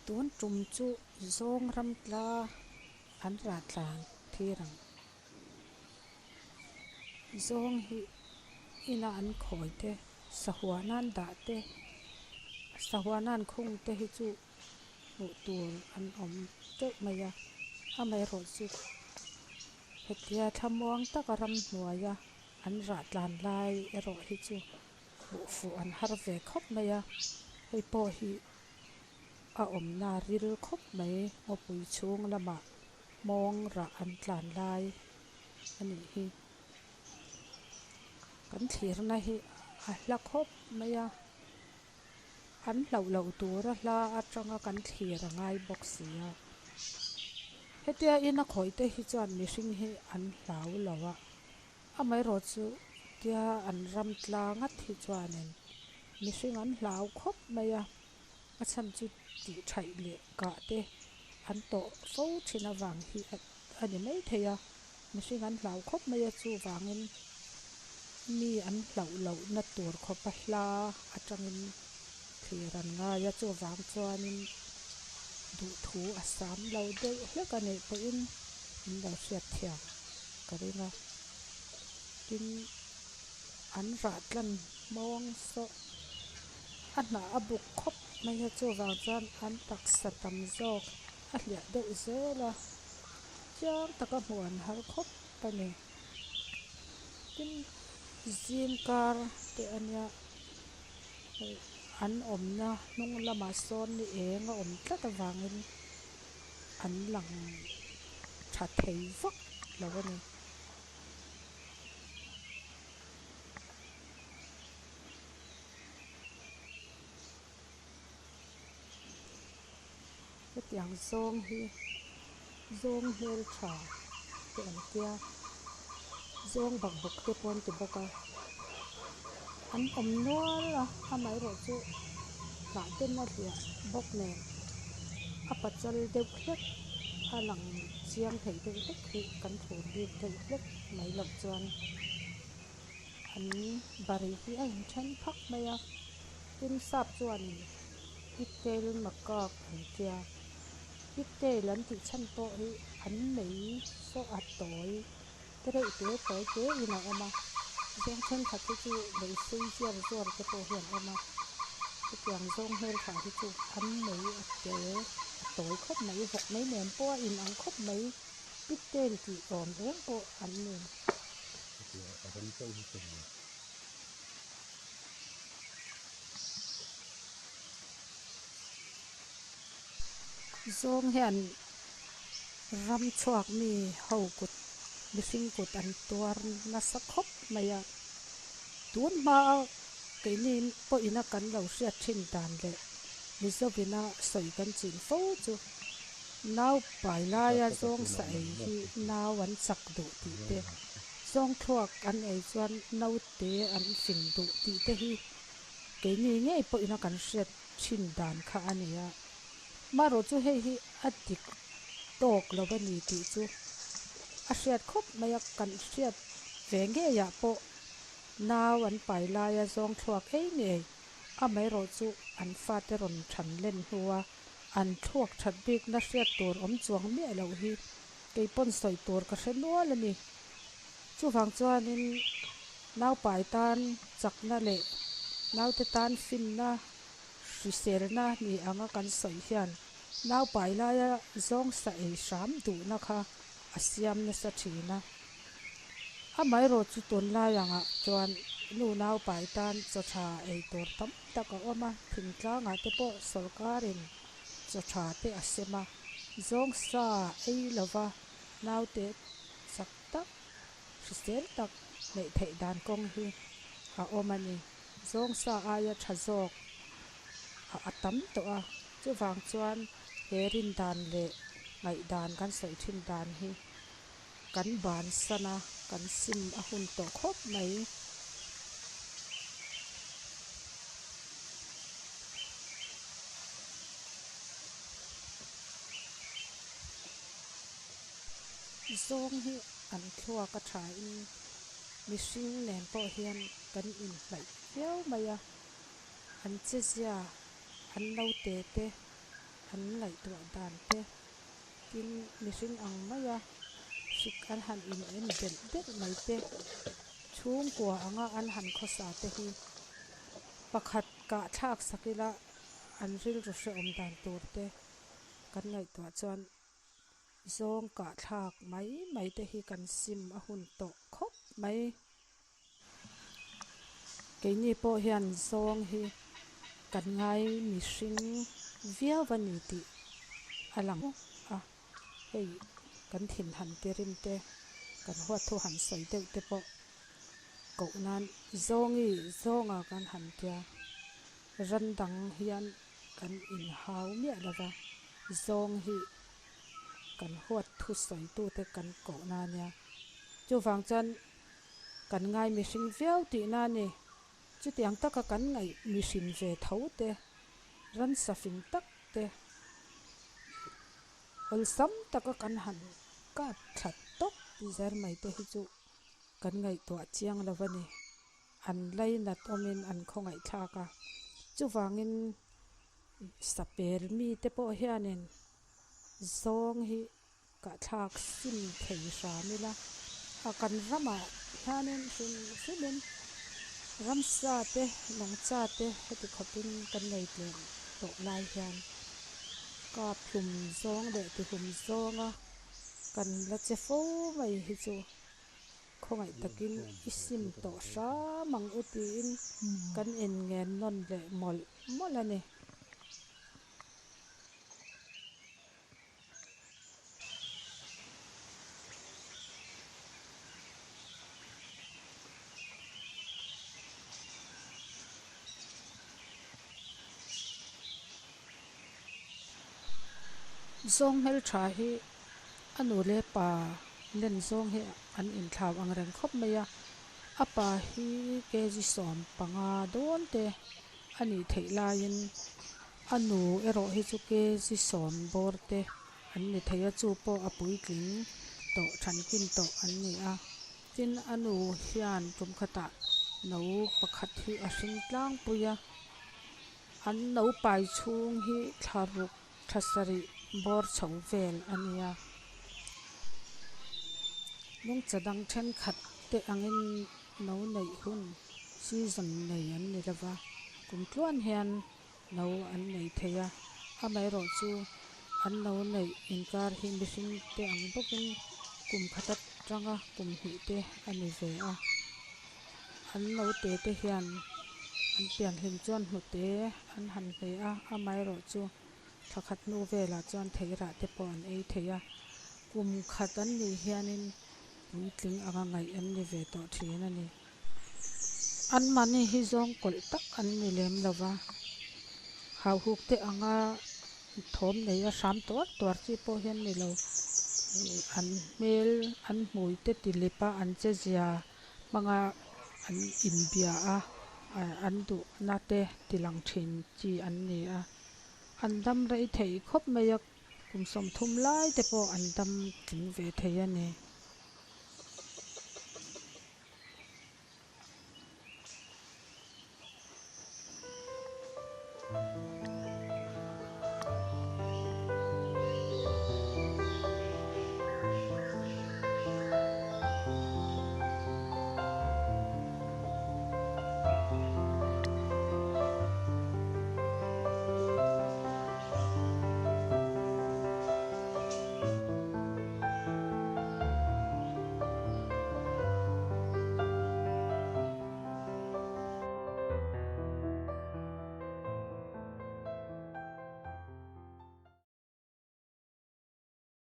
Tun tum chu zawng ram tla an rah tlan thlir ang. Zawng hi ina an khawi te, sahuan an dah te, sahuan an khung te hi chu hmuh tur an awm teuh mai a, amaherawhchu hetia thlamuang taka ramhnuaia an rah tlan lai erawh hi chu hmuh fuh an har ve khawp mai a, hei pawh hi a awmna ril khawp mai ngawpui chhung lamah hmawng rah an tlan lai a nih hi. Kan thlirna hi a hla khawp mai a, an hlauh loh tura hla atanga kan thlir a ngai bawk si a. Hetia ina khawih te hi chuan mihring hi an hlau lo a, amaherawhchu tia an ram tlang at hi chuanin mihring an hlau khawp mai a, a chhan chu tih thaih leh kah te an tawh fo thin avang hi a ni maithei a, mihring an hlau khawp mai a, chuvangin mi an hlauh lohna tur khawpa hla atangin thlir an ngai a, chuvang chuanin duhthu a sam lo deuh hlek a nih pawhin min lo hriat thiam ka ring a, tin an rah tlan hmawng sawh a hnah a buk khawp mai a, chuvang chuan an taksa tam zawk a hliah deuh zel a, chiang taka hmuh an har khawp a ni. Tin, zing kar te a nia hei an awmna hnung lamah sawn ni eng a awm tlat avangin an lang tha thei vak lo a ni. Hetiang zawng hi zawng hmel tha te an tia zawng bakbuk te pawh an ti bawk a an awm nual a amaherawh chu hnah ten a hliah bawk nen a pachal deuh hlek a lang chiang thei deuh hlek hi kan thlur bik deuh hlek mai loh chuan an bari hi a inthen phak mai a tin sap chuanin pigtail macaque an tia pigtail an tih chhan pawh hi an mei saw a tawi te reuh te tawi te in a awm a zawng thenkhat hi chu lei sei ziar zuar te pawh hi an awm a chutiang zawng hmeltha hi chu an mei a te a tawi khawp mai vawk mai nen pawh a inang khawp mai pigtail tih awm reng pawh an ni. Zawng hian ram chhuak mi ho kut mihring kut an tuar nasa khawp mai a, tun hma a keini pawhin a kan lo hriat thin dan leh Mizovina sawi kan chin fo chu nau pai laia zawng sa ei hi nau an chak duh tih te, zawng thluak an ei chuan naute an fing duh tih te hi keini ngei pawhin a kan hriat thin dan kha a ni a. Marawh chu hei hi a dik tawk lo a ni tih chu a hriat khawp mai a, kan hriat ve ngeiah pawh nau an pai laia zawng thluak ei ngei amaherawh chu an fate rawn than len hnua an thluak that bikna hriat tur awm chuang miah loh hi kei pawn sawi tur ka hre nual a ni. Chuvang chuanin naupai tan chakna leh naute tan finna hriselna ni anga kan sawi hian naupai laia zawng sa ei hram duhna kha a siam nasa thin a. Amaherawh chu tunlai angah chuan nu naupai tan chaw tha ei tur tam tak a awm a, thingtlangah te pawh sawrkarin chaw tha te a sem a, zawng sa ei lova naute chak tak, hrisel tak neih theih dan kawng hi a awm a ni. Zawng sa aia tha zawk a a tam tawh a, chuvang chuan he rin dan leh ngaihdan kan sawi thin dan hi kan bansan a, kan sim a hun tawh khawp mai. Zawng hi an thluak a thain mihring nen pawh hian kan inhnaih viau mai a, an chezia, an naute te, an ngaihtuah dan te tin mihring ang maia hrik an han in en delh delh mai te chhungkua anga an han khawsa te hi pakhat kah thlak sak ila an rilru hrehawm dan tur te kan ngaihtuah chuan zawng kah thlak mai mai te hi kan sim a hun tawh khawp mai. Keini pawh hian zawng hi kan ngai mihring viau a ni tih a lang a, hei kan thin han ti rim te, kan huat thu han sawi deuh te pawh koh nan zawngi zawnga kan han tia, ran dang hian kan inhau miah lo va, zawng hi kan huat thu sawitute kan koh na nia. Chuvang chuan kan ngai mihring viau tihna a ni. Chutiang taka kan ngaih mihrin ve tho te, ransa fing tak te, awlsam taka kan han kap thla tawp zer mai te hi chu kan ngaihtuah chiang lo a ni. An lainat awmin an khawngaihthlak a. Chuvangin sapel mite pawh hianin zawng hi Ka thlak sim thei hram ila, a kan ramah hianin hrim hrimin ramsa te nungcha te heti khawpin kan nei tlem tawh lai hian kap hlum zawng leh tihlum zawnga kan la che fo mai hi chu khawngaih takin i sim tawh hram ang u tiin kan inngen nawn leh mawlh mawlh a ni. Zawng hmeltha hi a nu leh pa len zawng hi an inthlau ang reng khawp mai a, a pa hi kg 15 dawn te a nih theih laiin A nu erawh hi chu kg 10 bawr te an ni thei a, chu pawh a puitling tawh thankin tawh an ni a. Tin, a nu hian tum khatah no pakhat hi a hring tlangpui a, an no pai chhung hi thla ruk thla sarih bawr chho vel a nia. Nungcha dang thenkhat te angin no neih hun season nei an ni lova, kum tluan hian No an nei thei a, amaherawhchu an no neih inkar hi mihring te ang bawkin kum khat atanga kum hnih te a ni ve a. An note te hian an pianhlim chuan hnute an han hle a, amaherawhchu thla khat hnu velah chuan theirah te pawh an ei thei a. Kum khat an nih hianin puitling anga ngaih an ni ve tawh thin a ni. Anmahni hi zawng kawlh tak an ni lem lo va, hauhuk te anga thawm nei a hram tuar tuar chi pawh hi an ni lo. An hmel, an hmui te ti lip a, an che zia hmanga an inbia a, an duhna te ti lang thin chi an ni a. An dam rei thei khawp mai a, kum 30 lai te pawh an dam tling ve thei a ni.